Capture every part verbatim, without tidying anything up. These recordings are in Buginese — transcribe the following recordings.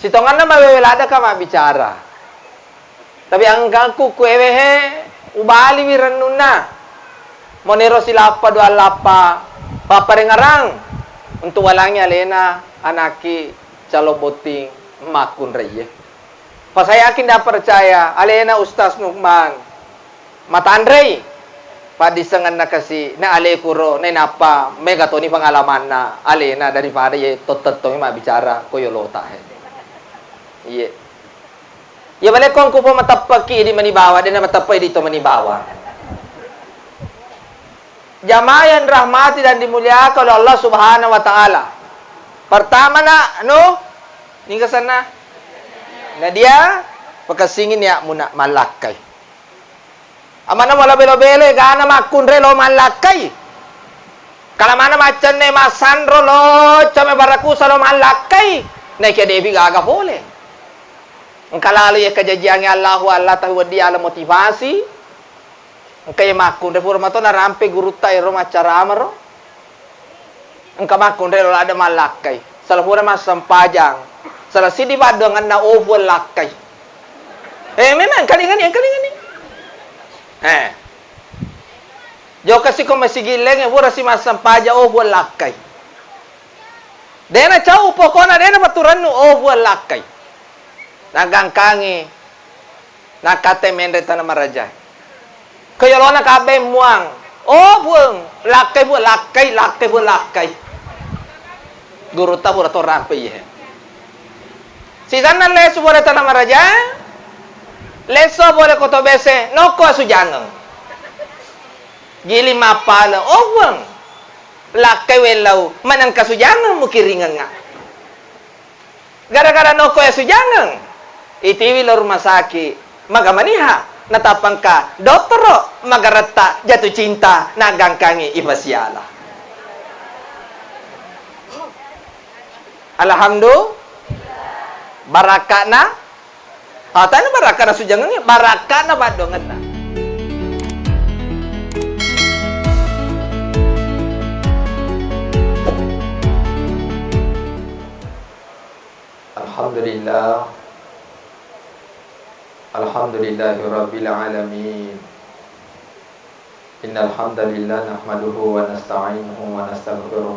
Sitongenna mawewe ladde ka mabbicara. Tapi engkaku kuewehe ubaliwi rennunna. Moniro silappa dua lappa papparengngerang untuk walangi alena anakki calo botting makkunraiye. Pas saya yakin dan percaya alena Ustaz Nukman matanrei paddisengenna kasi na alekuro nainappa mega toni pengalamanna alena daripada ye tottettongi mabbicara ko yolota he. Iye. Iya balekko engko po mateppeki idi mani bawang, dena mateppe idi to mani bawang. Jamaah yang dirahmati dan dimuliakan oleh Allah Subhanahu wa Ta'ala. Pertama, nak, nu, niga senna? Nadia, pakessingi niatmu, nak, mallakkai. Amanna mala belo-belo egana makkunrai lo mallakkai. Kala mana maccenne massanro lo came barakusa lo mallakkai. Naekia depi gaga pole. Engka lalo iya kajajiangnge Allahu Allah tapi wedding ala motivasi. Engka iya makkunrai pura mato narampe gurutta ero maccarama ro. Engka makkunrai lo ladde mallakkai. Sala pura massempajang. Sala siddi paddoangenna ofuang lakkai. Eh, memang engkalingani, engkalingani. Eh. Jokka siko masigilleng, pura si massempajang ofuang lakkai. Dena cau pokona dena paturannu ofuang lakkai. Nagangkangi. Nakkattai menre tana maraja. Keyolona kabbe muang. Oh, Puang, lakkai, Puang, lakkai, lakkai, Puang, lakkai. Gurutta pura to rampe iye. Sisanna lesu pole tana maraja. Leso pole koto bese, nokko asujangeng. Giling mappale, oh, Puang, lakkai wellau, manengka sujangeng mukiringengnga. Gara-gara nokko asujangeng, itiwi lo rumah sakit, maga maniha, natappangka dottoro, magaretta jatuh cinta, nagangkangi ipasiala. Alhamdulillah, barakka'na, ah, tana barakka'na sujangeng, barakka'na paddoangenna. Alhamdulillah. Alhamdulillahirabbil alamin. Innal hamdalillah nahmaduhu wa nasta'inuhu wa nastaghfiruh.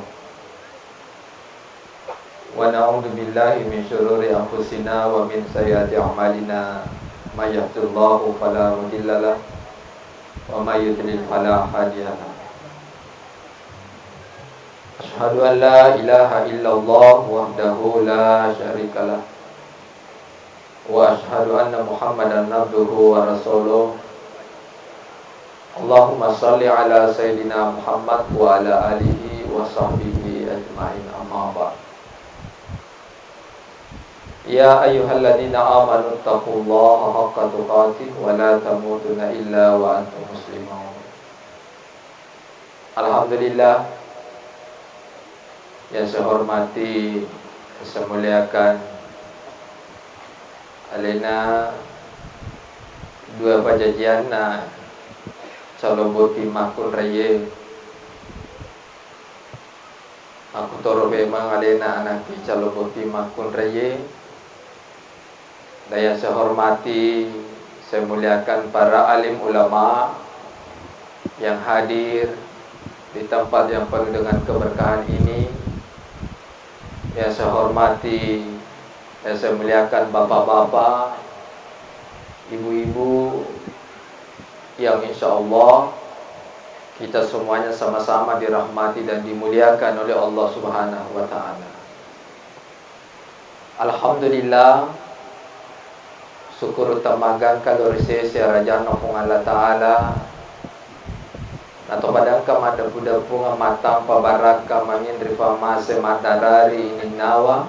Wa na'udzu billahi min syururi anfusina wa min sayyiati a'malina. May yahdihillahu fala mudhillalah wa may yudlil fala hadiyalah. Asyhadu an la ilaha illallah wahdahu la syarikalah. Wa asyhadu anna Muhammadan abduhu wa rasuluh. Allahumma shalli ala Sayyidina Muhammad wa ala alihi wa sahbihi ajma'in, amma ba'd. Ya ayyuhalladzina amanu taqullaha haqqa tuqatih wa la tamutunna illa wa antum muslimun. Alhamdulillah, yang saya hormati, saya muliakan alena dua pajajianna calo botting makkunraiye. Makkutoro memang alena anakki calo botting makkunraiye. Dan yang saya hormati, saya muliakan para alim ulama yang hadir di tempat yang penuh dengan keberkahan ini. Yang saya hormati, yang saya muliakan bapak-bapak, ibu-ibu, yang insya Allah kita semuanya sama-sama dirahmati dan dimuliakan oleh Allah Subhanahu wa Ta'ala. Alhamdulillah, syukur temmagangka lao ri sese arajanna Puang Allah Ta'ala, natopadangka maddeppu-deppungeng mattampa barakka manginri famase maddarari ininnawa,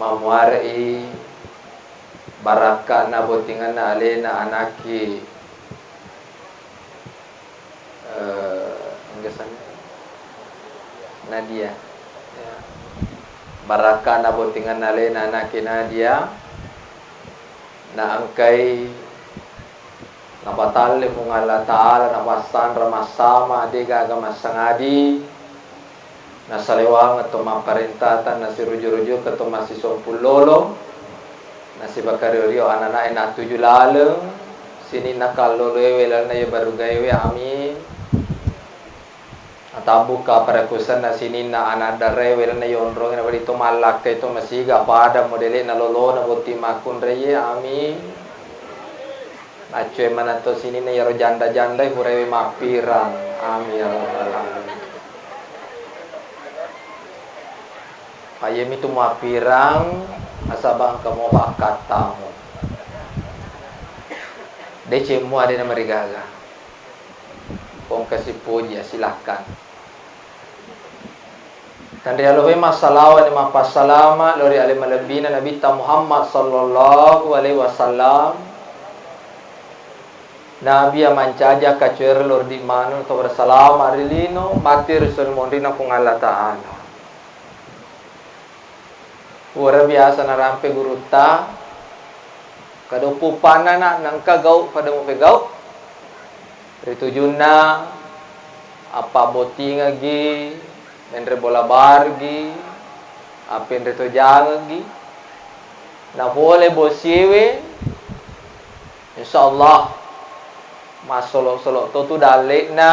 mamuare'i barakka'na bottingenna alena anakki eh, engka senna? Nadia. Ya. Barakka'na bottingenna alena anakki Nadia, naengkai napatalle Puang Allah Ta'ala, napassanra massama, de gaga massangadi, Nasalewangeng to mapparentata, nasiruju-ruju ke to massisompullolo, nasipakario-rio anana'e natuju laleng, sininna kalloloewe lalenna iya barugaewe, amin. Atabbuka parakusenna sininna anaddarewe lalenna yonronge, napadi to mallakkai to masiga pada modele'na lolona botting makkunraie, amin. Accue maneng to sininna iyaro janda-janda purawe mappirang. Amin ya rabbal alamin. Ayyami tu mappirang, nasaba engka mopa akkattamu. Deceng mua de namarigaga. Kongka sipoji ya, silakan. Tanrialohe massalawa ni mappassalama lao ri ale malebbina Nabitta Muhammad sallallahu alaihi wasallam. Nabi ya mancaji akkacuere lao ri di manu to bersalama ri lino, matti ri sori monrina Puang Allah Ta'ala. Pura biasa narampe gurutta, kada upuppanna na, nengka gau pada mupegau. Ritujunna, appabottingeggi, menre bola bargi, appenre tojangeggi. Napole bosiewe, insyaallah, massolo-solo to tu dalle'na,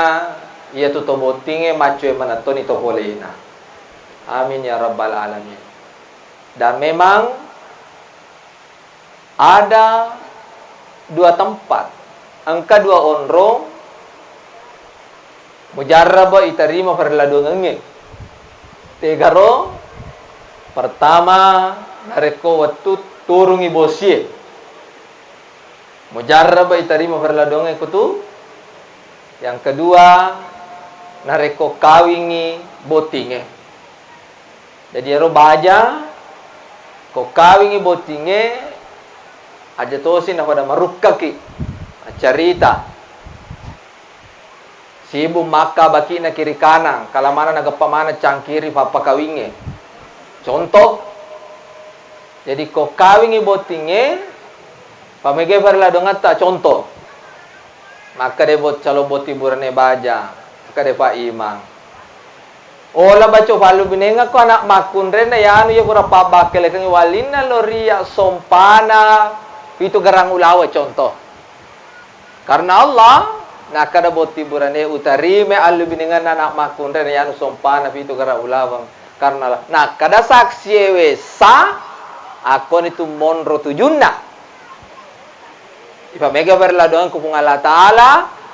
iyatu to bottingnge, maccue maneng toni to polena. Amin ya rabbal alamin. Dan memang ada dua tempat, engka dua onrong mujarraba itarima farella duangengnge. Tegaro, pertama, narekko wettu turungi bosie. Mujarraba itarima farella duangengnge kutu. Yang kedua, narekko kawingi bottingnge. Jadi ero baja, ko kawingi bottingnge, aja tosi napada marukkaki, maccarita. Sibuk makka baki'na kiri kanang, kala maneng nageppa maneng cangkiri fappakawingnge. Contoh, jadi ko kawingi bottingnge, pamegai farella duangetta, contoh. Makkeda bot-, calo botting burane baja, makkeda Pak Imang. Ola baco fallubinengekko anak makkunrainna yanu iya pura pabbakkelekeng wallinna lo ri ya sompana pitu garang ulawa, contoh. Karena Allah, nakkeda botting burane, utarima allubinengenna anak makkunrainna yanu sompana pitu garang ulaweng. Karena Allah, nakkeda saksiewe sa, akkoni tu monro tujunna. Ipamega farella duangeng ku Puang Allah Ta'ala,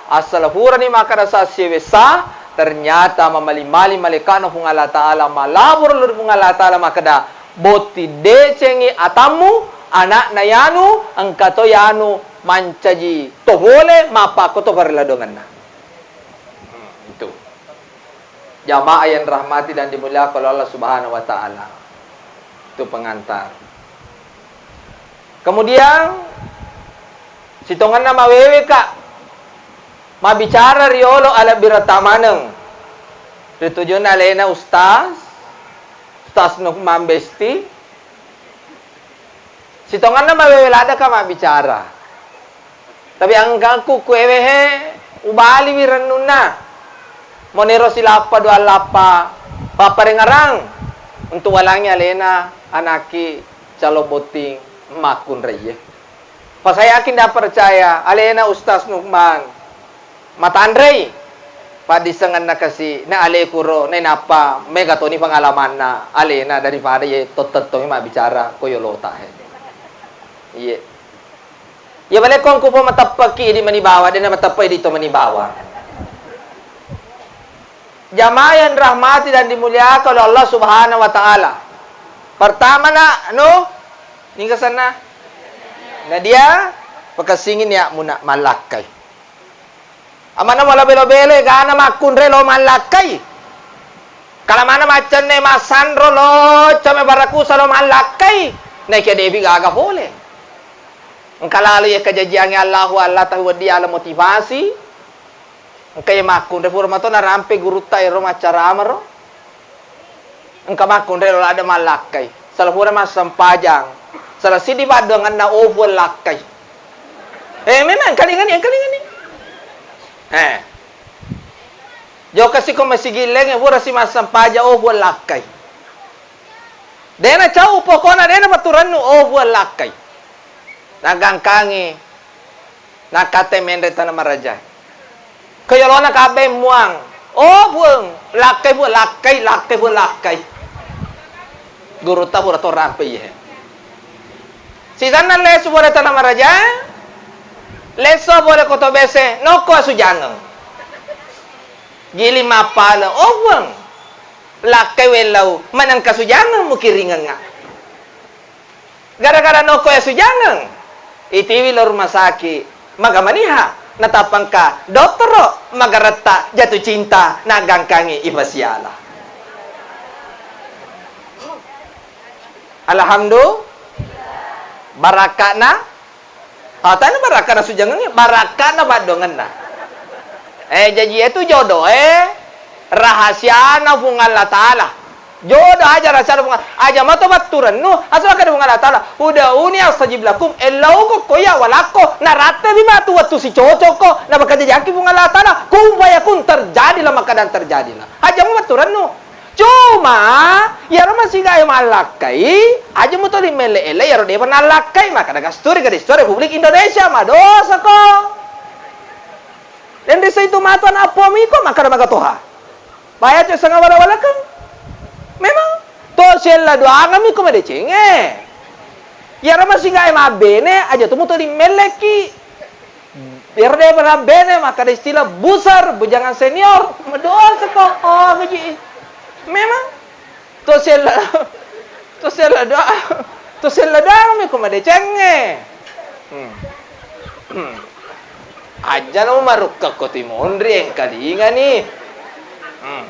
assalafurani makkeda saksiewe sa, ternyata mamali-mali malaika'na Puang Allah Ta'ala, malabur lo ri Puang Allah Ta'ala makkeda, botting decengi atammu, anakna yanu, engka to yanu mancaji to pole, mappakko to farella duangenna. Hmm, itu. Jamaah yang rahmati dan dimuliakan oleh Allah Subhanahu wa Ta'ala. Itu pengantar. Kemudian, sitongenna mawewe, Kak, mabbicara riolo alebbiretta maneng. Ritujunna alena Ustaz, Ustaz Nukman Besti. Sitongenna mawewe ladde, Kak, mabbicara. Tapi engkaku kuewe he, ubaliwi rennunna. Monero silappa dua lappa papparengngerang untuk walangi alena anakki calo botting makkunraie. Fa saya yakin dan percaya alena Ustaz Nukman matanrei paddisengenna kasi na ale kuro, nainappa mega toni pengalamanna alena daripada ye tottettongi mabbicara ko yolota he. Iye. Iya bale ko engku po mateppeki idi mani bawang, dena mateppe idi to mani bawang. Jamaah yang dirahmati dan dimuliakan oleh Allah Subhanahu wa Ta'ala. Pertama, nak, anu, ningka senna? Nadia, pakessingi niatmu, nak, mallakkai. Amanna mala belo-belo egana makkunrai lo mallakkai. Kala maneng maccenne massanro lo came barakusa lo mallakkai. Naekia depi gaga pole. Engka lalo iya kajajiangnge Allahu Allah, tapi wedding ala motivasi. Engka iya makkunrai pura mato narampe gurutta ero maccarama ro. Engka makkunrai lo ladde mallakkai. Sala pura massempajang. Sala siddi paddoangenna ofu lakkai. Eh, memang engkalingani, engkalingani. Eh. Jokka siko masigilleng, pura si massempajang, oh, Puang lakkai. Dena cau pokona, dena paturennu, oh, Puang lakkai. Nagangkangi, nakkatte menre tana maraja. Keyolona kabbe muang. Oh, Puang, lakkai, Puang, lakkai, lakkai, Puang, lakkai. Gurutta pura to rampe iye. Sisanna lesu pole tana maraja, lesso pole koto bese, nokko asujangeng. Giling mappale, oh, Puang, lakkai wellau, manengka sujangeng mukiringengnga. Gara-gara nokko asujangeng, itiwi lo rumah sakit, maga maniha, natappangka dottoro, magaretta, jatuh cinta, nagangkangi ipasiala. Alhamdulillah. Barakka'na, ah, tana barakka'na sujangengnge, barakka'na paddoangenna. Eh, jaji itu jodoh, eh, rahasiana Puang Allah Ta'ala. Jodoh aja rahasiana Puang, aja mato batturennu, asal kada Puang Allah Ta'ala. Udah uni astajib lakum, ellau ko koya walakko, naratte bima tu waktu si cocok ko, na bakal jadi aki Puang Allah Ta'ala. Kun fayakun, terjadilah maka dan terjadilah. Aja mau batturennu. Cuma, iyaro masigae mallakkai, aja mutoli melle-elle iyaro depa nallakkai, maka daga sturi gadis Republik Indonesia, madosa ko. Denre saitu matu anak appomu iko, maka maga toha. Baya tu sanga wala-walakeng. Memang, to sella doangami ko madecengnge. Iyaro masigae mabbene, aja tu mutoli melleki. Biar dia pernah bene, maka ada istilah buser, bujangan senior. Madosa ko, oh, gaji. Memang. To sella, to sella doa, to sella doa mi ko madecengnge. Hmm. Hmm. Aja no marukka ko timonri engkalinga ni. Hmm.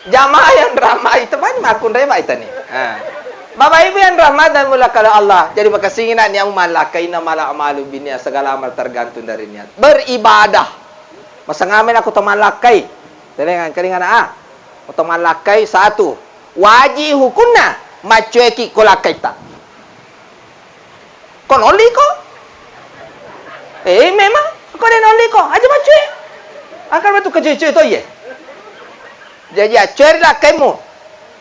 Jamaah yang rahmati, teman makunrai baik tani. Ha. Bapak Ibu yang rahmat dan muliakan Allah, jadi makasih nak niamu malakaina mala amalu binia segala amal tergantung dari niat. Beribadah. Masangame aku to mallakai. Telengan kelingan ah. Aku to mallakai satu. Waji hukunna maccueki ko lakkaita. Ko nolli ko? Eh, memang ko de nolli ko. Aja maccue. Angkar batu kecil-kecil to iye. Jaji acceri lakkaimu.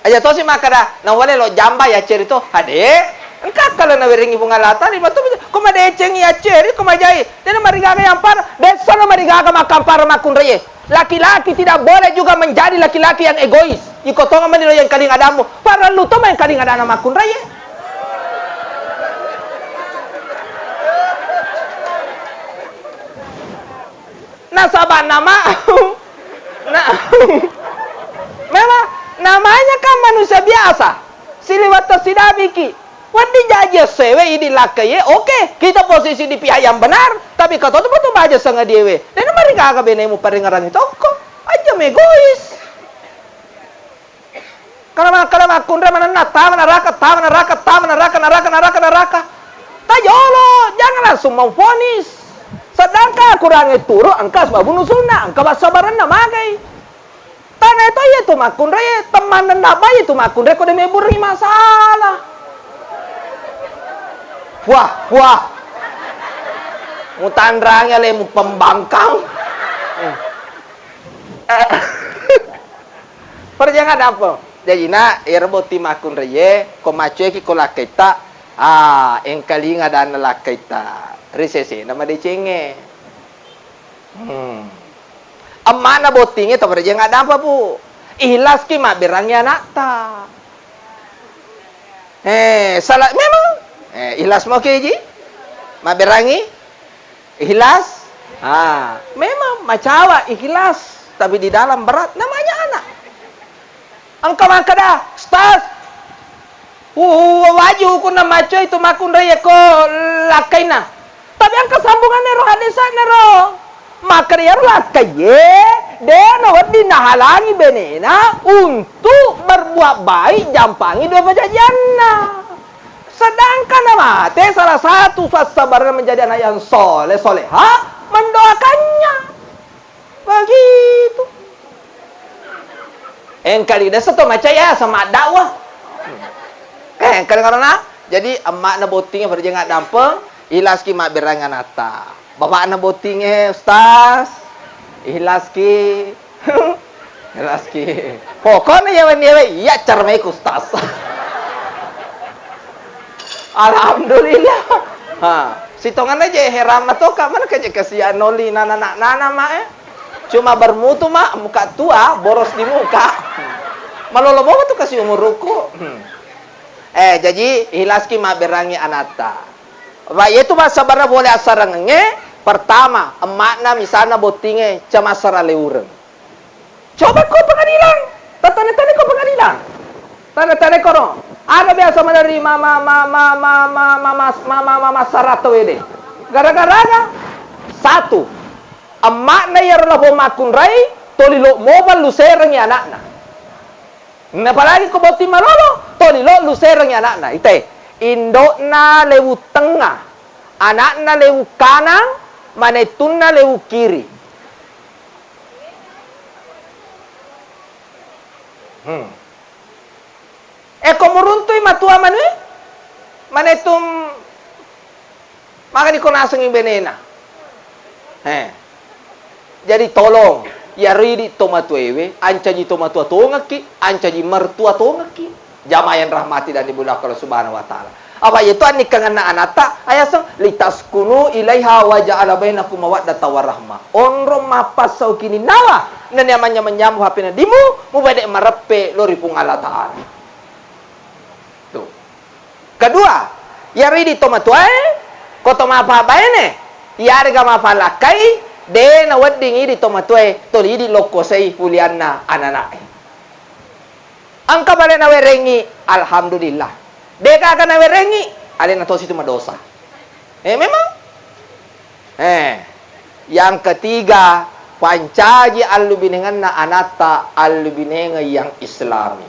Aja tosi makkada, nawale lo jamba yacceri to. Ade, engka kala nawerengi Puang Allah Taala, matu ko madecengi yacceri, ko majai. Dena marigaga yampar, desa lo marigaga makkampar makkunraie. Laki-laki tidak boleh juga menjadi laki-laki yang egois. Iko tonga mani lo yang kaling adamu. Parallu to main kaling adana makkunraie. Nasaba nama, na, memang namanya kan manusia biasa. Siliwat sidabiki. Wedding jaji essewe idi lakkaie, oke, kita posisi di pihak yang benar, tapi kau tuh betul baja sengadiewe. Dan mari kakak benemu paringaran tokko. Aja megois. Kalau ma-, kalau makkunrai manenna, tama neraka, tama neraka, tama neraka, neraka, neraka, neraka. Tajolo, jangan langsung mau vonis. Sedangkan Al-Quran itu turu, engka sebab bunuh sunnah, engka bassabaranna magai. Tana itu iya tu makkunrai, teman nenda bayi tu makkunrai, kau demi buri masalah. Wah, wah. Mutanrang ya lemu pembangkang. Parjangan apa? Jaji na, ero botting makkunraie, ko maccueki ko lakkaitta, ah, engkalinga adanna lakkaitta. Ri sesena madecengnge. Hmm. Emma'na bottingnge to parjangan adampa, Bu. Ikhlaski mabberangngi anakta. Eh, salah memang. Eh, ikhlas mo keji? Mabberangngi? Ikhlas? Ah, memang macawa ikhlas, tapi di dalam berat namanya anak. Engka makkeda, "Ustaz, uh, wajib hukunna maccoi tu makkunrai ko lakkainna." Tapi engka sambunganna ro hadisa'na ro. Makkeda iyaro lakkaiye, de' nawedding nahalangi benena untuk berbuat baik, jampangi dua pajajianna. Sedangkan namate salah satu sasabarna menjadi anak yang soleh, soleha, mendoakannya. Begitu. Engkali desa to macaya sama dakwah. Eh, engkali karena jadi emma'na bottingnge parjangan addampeng, ikhlaski mabberangngi anatta. Bapakna bottingnge, Ustaz, ikhlaski. Raski. Pokokna yawan yawe iya carmaiku, Ustaz. Alhamdulillah. Ha, sitonganna je heranna toka, mana kaje kasihan noli nana nana ma, eh. Cuma bermutu ma, muka tua, boros di muka. Malolo bawa tu kasi umuruku. Hmm. Eh, jaji ihlaski mabberangi anatta. Wa, yetu massabara pole assarangengnge, pertama, emma'na misalna bottingnge cemassara leureng. Coba ko pengadilan, tatane-tane ko pengadilan. Tane-tane kono. Aga biasa maderri ma, ma, ma, ma, ma, ma, ma, mas-, ma, ma, ma, massara tawwe de. Gara-gara aga? Satu, emma'na iyaro lapong makkunrai, toli lo mobal luserengi anakna. Apalagi ko botting malolo, toli lo luserengi anakna. Ite, indo'na lewu tengnga, anakna lewu kanang, manettunna lewu kiri. Hmm. E ko muruntui matua manui, manettung Maka diko nasengngi benena. Eh. Jadi tolong, iyaro idi tomatuaewe, ancaji tomatua tongekki, ancaji mertua tongekki. Jamaah yang rahmati dan dimuliakan Allah Subhanahu wa Ta'ala. Apa iyatu annikkangenna anatta, ayaseng, "Litaskunu ilaiha wa ja'ala bainakum mawaddata wa rahmah." Onrong mappassau kininnawa, nennia manynyameng-nyameng hapena dimu, mubede mareppe lori Puang Allah Ta'ala. Tuh. Kedua, iyaro idi tomatuae, ko to mappabaine, iyarega mapallakkai, de nawedding idi tomatuae, toli idi lokko sei pulianna anana'e. Engka bale nawerengngi, alhamdulillah. De gaga nawerengngi, alena tosi tu madosa. Eh, memang. Eh, yang ketiga, pancaji allubinengenna anatta allubinengeng yang islami.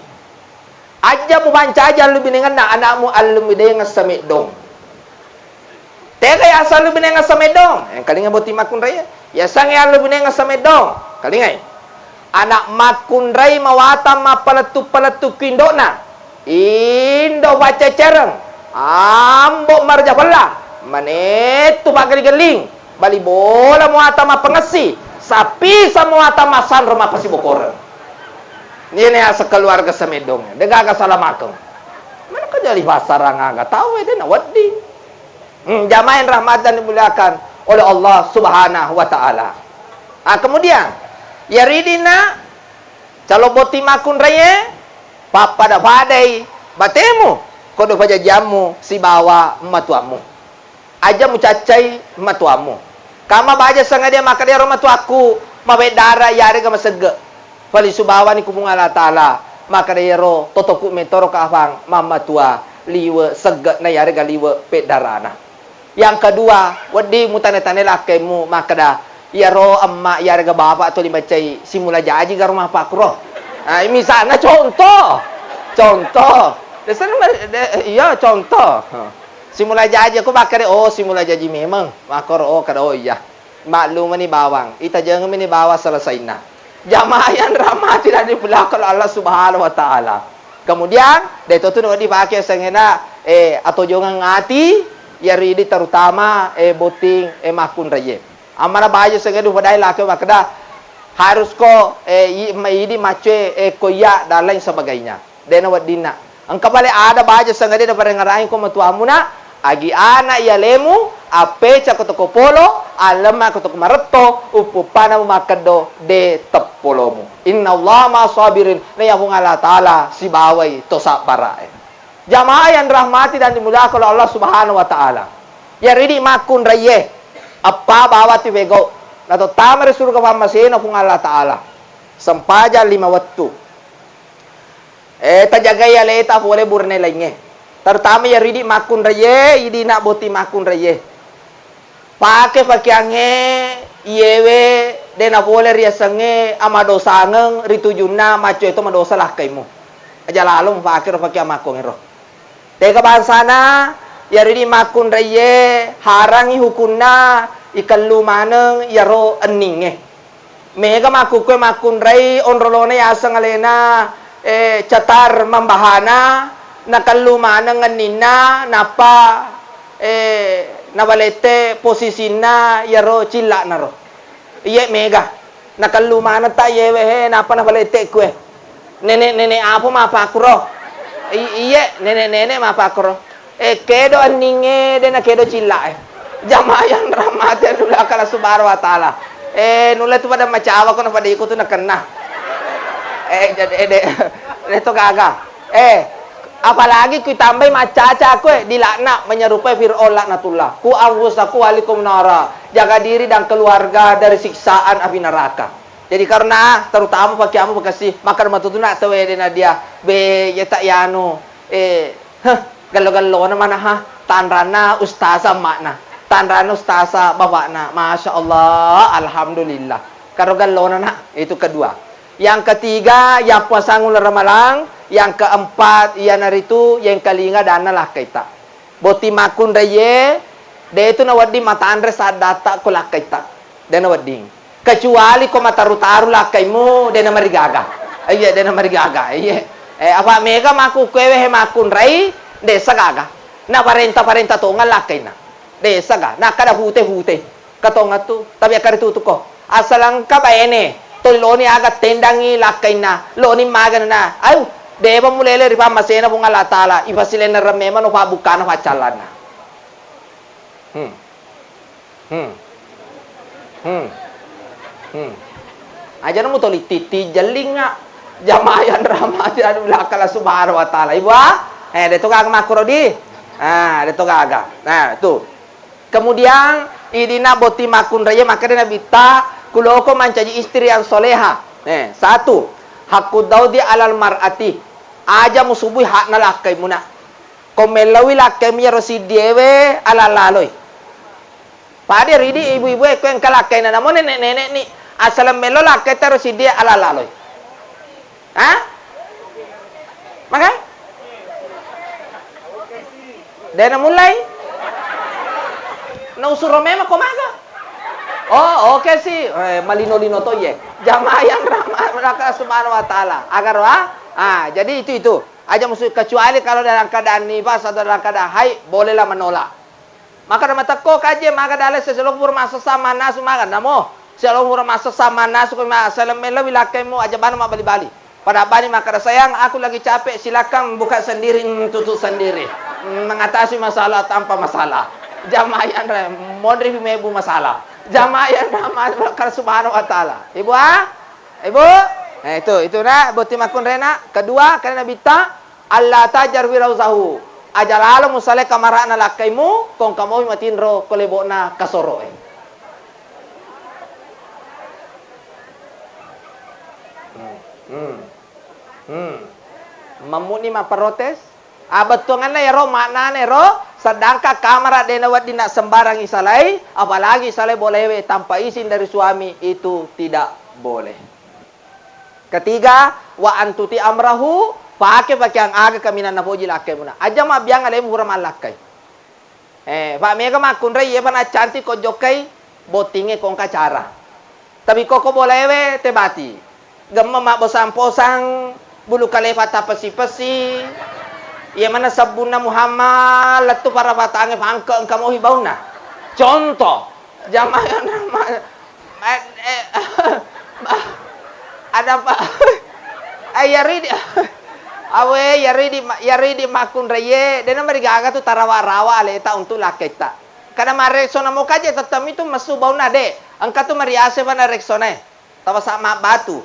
Ajja mupancaji allubinengenna anakmu allubinengeng sameddong. Tega yaseng allubinengeng sameddong? Eh, kalinga botting makkunrai. Yasengnge allubinengeng sameddong. Kalingai. Anak makkunrai mawatang mappalettu-palettu ku indo'na. Indo paccecereng, ambo marja pella, manettu paggelling-gelling, bali bola muata mappangessi, sapisa muata massanro mappasibokoreng. Iyana yaseng keluarga sameddong, degaga salamakeng. Mana kejali passarang aga tau de nawedding. Hmm, jamaah yang rahmati dan dimuliakan oleh Allah Subhanahu wa Ta'ala. Ah, kemudian, iyaro idi na calo botting makkunraie, pappada-padai batemu, kodo pajajiammu sibawa matuammu. Aja mucaccai matuammu. Kama baja sangadie makkeda iyaro matuakku mabeddara iyarega masegge. Falisu bawani ku Puang Allah Ta'ala, makkeda iyaro totoku metoro kafang mammatua liwe segge'na iyarega liwe peddarana. Yang kedua, wedding mutane-tane lakkaimu makkeda, iyaro emma iyarega bapa tuli macai simula jaji garo mappakkuro. Ah, misalna contoh. Contoh. Desenna, de-, iya contoh. Simula jaji, aku makkeda, "Oh, simula jaji memeng." Makkoro, oh, kada, "Oh, iya." Maklumani bawang, itajengmi ni bawang selesainna. Jamaah yang rahmati dan dimuliakan Allah Subhanahu wa Ta'ala. Kemudian, de to tu no dipake sengena, eh, atojongeng ati, iyaro idi terutama, eh, botting, eh, makkunraie. Ammana baju sengena dufadai lake makkeda, harus ko, eh, i-, ma-, idi maccoe, eh, ko iya dan lain sebagainya. Dena weddinna. Engka pale ada baja sangadi naparengngerangi ko matuammu na, agi ana iyalemu, appeca ko toko polo, allemma ko toko maretto, uppuppana mu makkeddo, de teppolomu. Innallaha ma'as sabirin, na iya Puang Allah Ta'ala sibawai to sabbarae. Jamaah yang dirahmati dan dimuliakan oleh Allah Subhanahu wa Ta'ala. Iyaro idi makkunraie, eppa bawang tu pegau, na to tama ri suruga pammasena Puang Allah Ta'ala. Sempajang lima wettu. Eh, tajagai aleta pole burane laingnge. Terutama iyaro idi makkunraie, idi na botting makkunraie. Pake pakeangnge iyewe de na pole riasengnge amadosangeng ri tujunna maccoe to madosa lakkaimu. Aja lalo mupake ro pakeang makkuangero. Tega bangsana, iyaro idi makkunraie harangi hukunna ikellu maneng iyaro enningnge. Mega makkukkue makkunrai onrolona yaseng alena, eh, catar mambahana, nakellu maneng enninna, nappa, eh, nabalette posisinna iyaro cilla'naro. Iye mega. Nakellu maneng ta iyewe, he, napa nafalette kue. Nenek-nenek apa mapakkuro? I-, iye, nenek-nenek mapakkuro. Eh, kedo enningnge, de nakedo cilla'e. Jamaah yang rahmati Allah subhanahu wa ta'ala. Eh, nulle tu pada macawa ko na pada iko tu nakenna. Eh, jadi, eh, de, de to gaga. Eh, apalagi ku tambai maccaca aku, eh, dilakna menyerupai Fir'aun laknatullah. Ku anfusakum wa ahlikum nara. Jaga diri dan keluarga dari siksaan api neraka. Jadi karena terutama pakai kamu bekasi, maka matutuna tawede na dia, be, ya tak yanu, eh, heh, gello-gellona mana ha, tanranna ustazah makna, tanranna ustazah bapakna. Masya Allah, alhamdulillah. Karo gellona nak, itu kedua. Yang ketiga, yang puasang ular ramalang, yang keempat, iyanaritu yang kalinga dana lakkaita. Botting makkunraiye, de tu nawedding matanre saddatta ko lakkaitta. De nawedding. Kecuali ko mataru-taru lakkaimu, de namarigaga. Iya, de namarigaga. Iya. Eh, apa mega makkukkuewe he makkunrai, de sagaga. Na parenta-parenta tongeng lakkaina. De saga. Na kada hute-hute. Katongattu, tapi akkaritu tuko. Asal engka baine, tuli loni aga tendangi lakkainna, loni magana na. Ayu, depa mulele ri pammasena Puang Allah Taala, ipasilennereng memang no pabbukkana paccallanna. Hmm. Hmm. Hmm. Hmm. Ajana mutoli titi jellinga. Jamaah yang rahmati Allah subhanahu wa ta'ala. Ibu, ah? Eh, de to gaga makkuro di. Ah, de to gaga. Nah, tu. Kemudian, idina botting makkunraiye, makkeda Nabitta, kuloko mancaji istri yang soleha. Eh, satu, haqqu zaudi alal mar'ati. Aja musubui hakna lakkaimuna. Ko mellaui lakkaimu yaro siddiewe, ala laloi. Pada ridi ibu-ibu e, ko engka lakkaina namo nenek-nenek ni. Asal mello lakkai taro siddie, ala laloi. Hah? Maka? De namullai? Nausuro memang ko maga? Oh, oke sih. Eh, malino-lino to ye. Jamaah yang rahmat Allah subhanahu wa ta'ala. Agar wa? Ah, jadi itu, itu. Aja musuh, kecuali kalau dalam keadaan nifas atau dalam keadaan haid, bolehlah menolak. Maka damatekko kaje, maka dalai seselong pura massessa mannasu maga namo. Selong pura massessa mannasu ko ma-, seleng melo wilakkaimu aja bana mabbali-bali. Pada bani makkeda, "Sayang, aku lagi capek, silakan buka sendiri, mm, tutup sendiri." Mm, mengatasi masalah tanpa masalah. Jamaah yang re-, monri mebu masalah. Jamaah yang rahmat subhanahu wa ta'ala. Ibu, ah? Ibu? Eh, itu, itu nak, botting makkunraina. Kedua, kena Nabitta, "Alla tajhar fi rausahu." Aja lalo musalai kamara'na lakkaimu, ko engka momi matinro ko lebo'na kasoro'e. Hmm. Hmm. Hmm. Mammu'ni mapparotes? Abettuanganna ero maknana ero, sedangkan kamara de nawedding na sembarang isalai, apalagi isalai bolewe tanpa izin dari suami, itu tidak boleh. Ketiga, wa antuti amrahu, pake pakeang aga kaminang napoji lakkaimuna. Aja mabbiang alemu pura mallakkai. Eh, pa mega makkunrai, iye pa naccanti ko jokkai bottingnge ko engka cara. Tapi koko bolewe tebati. Gemma mabbosang-posang, bulu kalefa tapessi-pessi. Iye mana sebbunna Muhammad, lettu parapatangnge fangke engka mohi baunna. Contoh, jamaah yang nama Eh, eh, ada apa? Eh, iyaridi, awe, iyaridi ma-, iyaridi makkunraiye, dena marigaga tu tarawa-rawa aleta untuk lakketta. Kada marekso namo kaje tetemi tu messu bauna de. Engka tu mariase fana reksona e. Tawasa mabbatu.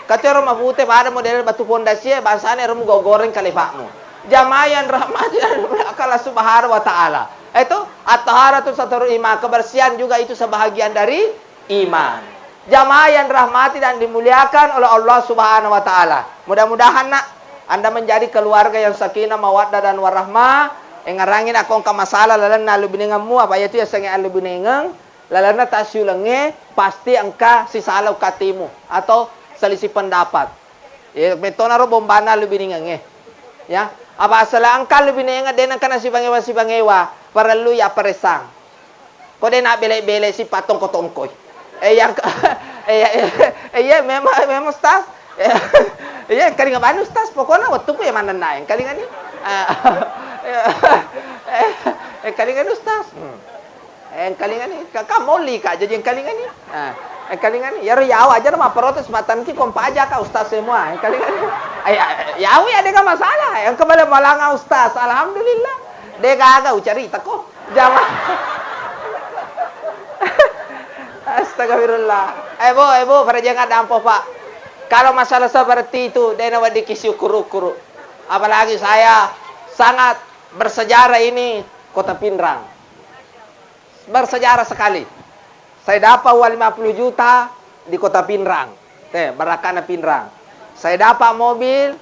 Katu ero mapute pada model batu pondasi e, bangsana ero mugogoreng kalefakmu. Jamaah yang rahmati Allah subhanahu wa ta'ala. Itu at-taharatu satrul iman, kebersihan juga itu sebahagian dari iman. Jamaah yang dirahmati dan dimuliakan oleh Allah Subhanahu wa Ta'ala. Mudah-mudahan, nak, Anda menjadi keluarga yang sakinah, mawaddah, dan warahmah. Engarangi, nak, ko engka masalah lalenna allu binengemmu, apa yatu yasengnge allu binengeng, lalenna tasiulengnge, pasti engka sisala ukkatimu atau selisih pendapat. Iya, mettonaro bombana allu binengengnge. Ya, apa asala engka allu binengeng, de nengka nasibangewa-sibangewa, parellu yapparessang. Ko de nabbele-bele si patongko-tongkoi. Eh, yang ke-, eh, iya, iya, iya, memang, memang, Ustaz. Eh, iya, engkalinga bani, Ustaz. Pokokna wettuku iya manenna, engkalingani. Ah, eh, eh, engkalingani, Ustaz. Hmm. Eh, engkalingani. Ka-, ka molli, Kak, jadi engkalingani. Ah. Engkalingani, iyaro yawa aja na mapprotes, mattanki kompa aja ka ustaz semua. Engkalingani. Ai, ai, yawa ya, de' ga masalah. Engka bale malanga ustaz, alhamdulillah. De' gaga ucaritako. Jama. Astagfirullah. Eh, Bu, eh, Bu, farajanga dampo, Pak. Kalau masalah seperti itu, de' naweddikki siukkuru-ukkuru. Apalagi saya sangat bersejarah ini Kota Pinrang. Bersejarah sekali. Saya dapat uang lima puluh juta di Kota Pinrang. Eh, barakkana Pinrang. Saya dapat mobil,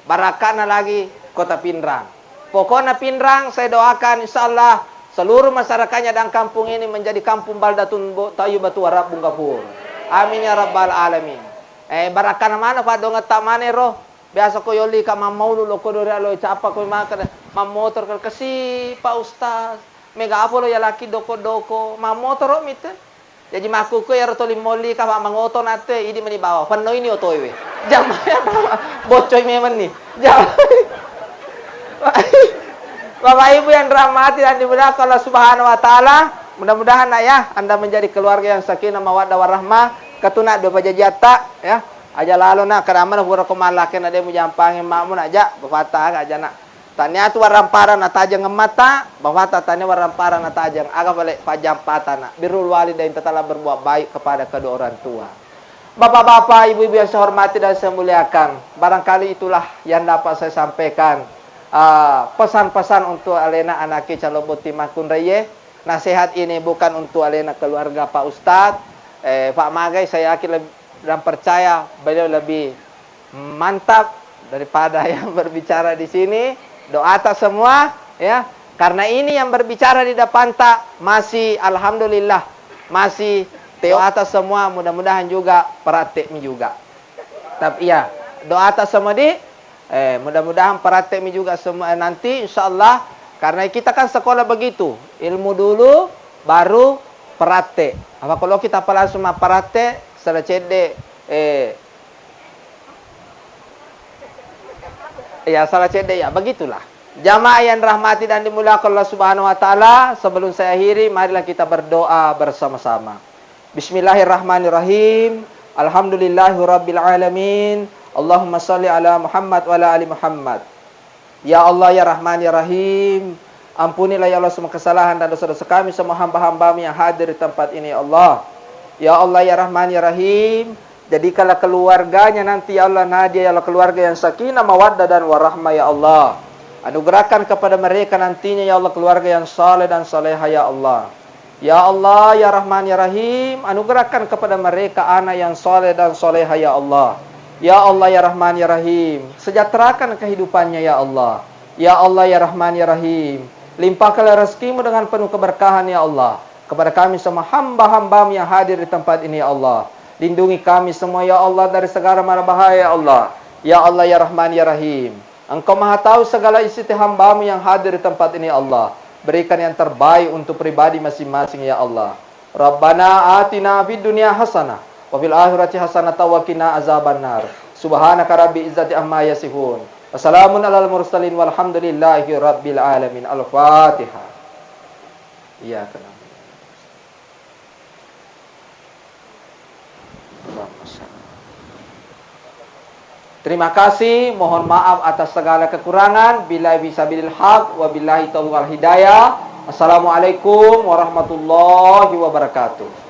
barakkana lagi Kota Pinrang. Pokoknya Pinrang, saya doakan, insya Allah seluruh masyarakatnya dan kampung ini menjadi kampung baldatun bo-, thayyibatu wa rabbun ghafur. Amin ya rabbal alamin. Eh, barakkana mana, Pak, dongetta mana ro? Biasa ko yolli ka mammaulu lo ko dore alo cappa ko maka mammotor ka kasi, Pak Ustaz. Mega apa lo yalaki doko-doko, mammotoro mitu. Jaji makkukku iyaro toli molli ka, Pak, mangoto natte, idi meni bawa. Penno ini otoe we. Jam boccoi memang ni. Jam. Bapak Ibu yang dirahmati dan dimuliakan Allah Subhanahu wa taala, mudah-mudahan, Nak, ya, Anda menjadi keluarga yang sakinah mawaddah warahmah, katuna dua pajajiatta, ya. Aja lalo, Nak, kadamana pura ko mallakena de' mujampangi emmakmu, Nak, ja, bapatta aga aja, Nak. Tania tu warrampara natajeng emmata, bapatta tania warrampara natajeng, aga pale pajjampata, Nak. Birrul walidain, tetaplah berbuat baik kepada kedua orang tua. Bapak-bapak, ibu-ibu yang saya hormati dan saya muliakan, barangkali itulah yang dapat saya sampaikan, ah, pesan-pesan untuk alena anakki calon botting makkunraie. Nasihat ini bukan untuk alena keluarga Pak Ustadz, eh, Pak Magai, saya yakin leb-, dan percaya beliau lebih mantap daripada yang berbicara di sini. Doata semua, ya, karena ini yang berbicara di depanta masih, alhamdulillah, masih teo ata semua, mudah-mudahan juga praktekmi juga. Tapi ya, doata semua di, eh, mudah-mudahan praktekmi juga semua, eh, nanti, insya Allah, karena kita kan sekolah begitu, ilmu dulu, baru praktek. Apa kalau kita langsung mapraktek, salah cedde, eh, ya, salah cedde, ya, begitulah. Jamaah yang rahmati dan dimuliakan Allah Subhanahu wa Ta'ala, sebelum saya akhiri, marilah kita berdoa bersama-sama. Bismillahirrahmanirrahim. Alhamdulillahirabbil alamin. Allahumma shalli ala Muhammad wa ala ali Muhammad. Ya Allah, ya Rahman, ya Rahim, ampunilah ya Allah semua kesalahan dan dosa-dosa kami, semua hamba-hambamu yang hadir di tempat ini, ya Allah. Ya Allah, ya Rahman, ya Rahim, jadikanlah keluarganya nanti, ya Allah, Nadia, ya Allah, keluarga yang sakinah, mawaddah, dan warahmah, ya Allah. Anugerahkan kepada mereka nantinya, ya Allah, keluarga yang saleh dan saleha, ya Allah. Ya Allah, ya Rahman, ya Rahim, anugerahkan kepada mereka anak yang saleh dan saleha, ya Allah. Ya Allah, ya Rahman, ya Rahim, sejahterakan kehidupannya, ya Allah. Ya Allah, ya Rahman, ya Rahim, limpahkanlah rezekimu dengan penuh keberkahan, ya Allah, kepada kami semua hamba-hambamu yang hadir di tempat ini, ya Allah. Lindungi kami semua, ya Allah, dari segala mara bahaya, ya Allah. Ya Allah, ya Rahman, ya Rahim, Engkau Maha Tahu segala isi hati hambamu yang hadir di tempat ini, Allah. Berikan yang terbaik untuk pribadi masing-masing, ya Allah. Rabbana atina fid dunya hasanah wa fil akhirati hasanah wa qina azabannar. Subhanaka rabbil izzati amma yasifun. Wa salamun alal mursalin walhamdulillahi rabbil alamin. Al-Fatihah. Iyyaka na'budu. Terima kasih, mohon maaf atas segala kekurangan. Billahi fisabilil haq, wa billahi taufiq wal hidayah. Assalamualaikum warahmatullahi wabarakatuh.